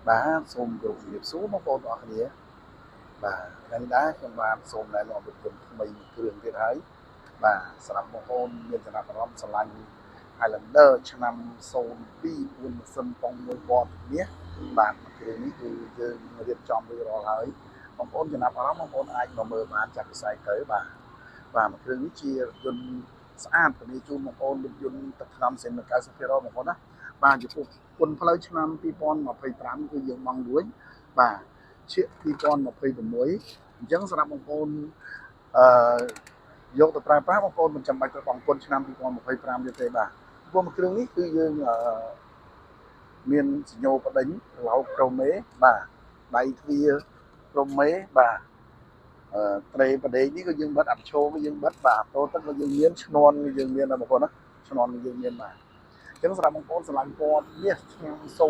បាទសូមគោរពជំរាបសួរបងប្អូនទាំងអស់គ្នាបាទថ្ងៃនេះដែរខ្ញុំបានសូមណែនាំរថយន្តថ្មីមួយគ្រឿងទៀតហើយបាទសម្រាប់បងប្អូនមានចំណាប់អារម្មណ៍ស្រឡាញ់ Highlander ឆ្នាំ02 4ម៉ាស៊ីនប៉ុងមួយពណ៌មាសបាទមួយគ្រឿងនេះគឺយើងរៀបចំរួចរាល់ហើយបងប្អូនចំណាប់អារម្មណ៍បងប្អូនអាចមកមើលបានចាប់វិស័យទៅបាទបាទមួយគ្រឿងនេះជារថយន្តស្អាតធានាជូនបងប្អូនរថយន្តទឹកថ្នាំសិន90%បងប្អូនណាបាទចំពោះពន្ធផ្លូវឆ្នាំ2025គឺយើងបង់រួចបាទឈៀក2026អញ្ចឹងសម្រាប់បងប្អូនអឺយកទៅប្រើប្រាស់បងប្អូនមិនចាំបាច់ទៅបង់ពន្ធឆ្នាំ2025ទៀតទេបាទព្រោះមួយគ្រឿងនេះគឺយើងអឺមានសញ្ញោបដិញឡោក្រូមេបាទដៃទ្វារក្រូមេបាទអឺត្រេបដេកនេះក៏យើងបិទអាប់ឈោក៏យើងបិទបាទតូទឹកក៏យើងមានឈ្នន់ក៏យើងមានដែរបងប្អូនណាឈ្នន់ក៏យើងមានបាទអញ្ចឹងសម្រាប់បងប្អូនស្រឡាញ់ពណ៌មាសឆ្នាំ02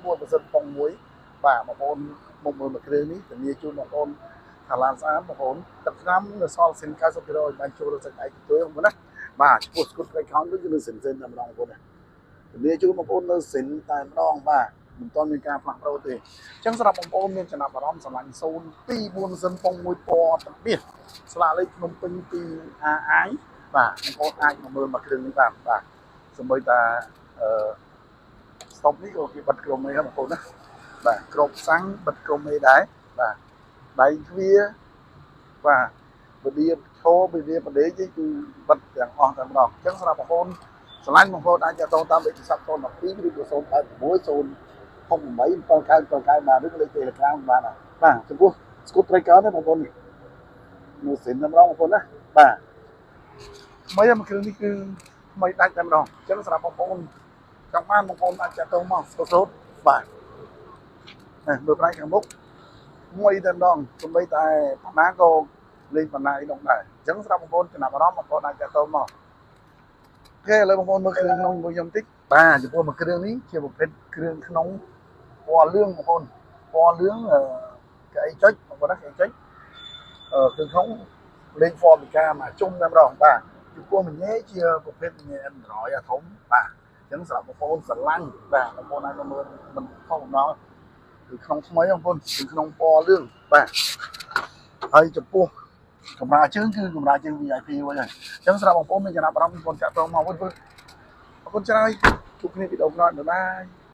4%ប៉ុង1បាទបងប្អូនមកមើលមួយគ្រឿងនេះធានាជូនបងប្អូនថាឡានស្អាតបងប្អូនទឹកថ្នាំនៅសល់សិន90%បានចូលដល់សាច់ឯកទួយបងប្អូនណាបាទឈ្មោះស្គុតត្រីខោនគឺនៅសិនសិនតែម្ដងបងប្អូនណាធានាជូនបងប្អូននៅសិនតែម្ដងបាទមិនទាន់មានការផ្លាស់ប្ដូរទេអញ្ចឹងសម្រាប់បងប្អូនមានចំណាប់អារម្មណ៍ស្រឡាញ់0 2 4សិនប៉ុង1ពណ៌ទឹកមាសស្លាកលេខភ្នំពេញ2 AI បាទបងប្អូនអាចមកមើលមួយគ្រឿងនេះបានបាទសម្បីតាអឺស្តុបនេះក៏គេបិទក្រុមនេះហ្នឹងបងប្អូនណាបាទក្របសាំងបិទក្រុមនេះដែរបាទដៃទ្វារបាទពឌាឈោពឌាបដេកគឺបិទទាំងអស់តែម្ដងអញ្ចឹងសម្រាប់បងប្អូនស្រឡាញ់បងប្អូនអាចតាក់ទងតាមលេខទូរស័ព្ទ012ឬក៏086 0 68 79 79បាទឬក៏លេខ Telegram បានដែរបាទចំពោះស្គុតត្រីកើនេះបងប្អូននេះនៅសិនតែម្ដងបងប្អូនណាបាទថ្មីមួយគ្រឿងនេះគឺថ្មីដាច់តែម្ដងអញ្ចឹងសម្រាប់បងប្អូនចង់បានបងប្អូនអាចតាក់ទងមកស្រូតបាទនេះមើលផ្នែកខាងមុខមួយតែម្ដងសំបីតែបណ្ណាក៏លេងបណ្ណាអីដងដែរអញ្ចឹងសម្រាប់បងប្អូនចំណាប់អារម្មណ៍បងប្អូនអាចតាក់ទងមក OK ឥឡូវបងប្អូនមើលគ្រឿងក្នុងជាមួយខ្ញុំតិចបាទចំពោះមួយគ្រឿងនេះជាប្រភេទគ្រឿងក្នុងពណ៌លឿងបងប្អូនពណ៌លឿងអឺកៅអីចុចបងប្អូនណាកៅអីចុចអឺគ្រឿងក្នុងលេង Formica មកជុំតែម្ដងបាទចំពោះមញ៉េជាប្រភេទមញ៉េ Android អាធំបាទអញ្ចឹងសម្រាប់បងប្អូនស្រឡាញ់បាទបងប្អូនអាចមកមើលមិនខុសបំណងគឺក្នុងថ្មីបងប្អូនគឺក្នុងពណ៌លឿងបាទហើយចំពោះកម្រាលជើងគឺកម្រាលជើង VIP វិញហើយអញ្ចឹងសម្រាប់បងប្អូនមានចំណាប់អារម្មណ៍បងប្អូនតាក់ទងមកវិញអរគុណច្រើនជួបគ្នាវីដេអូក្រោយ bye bye.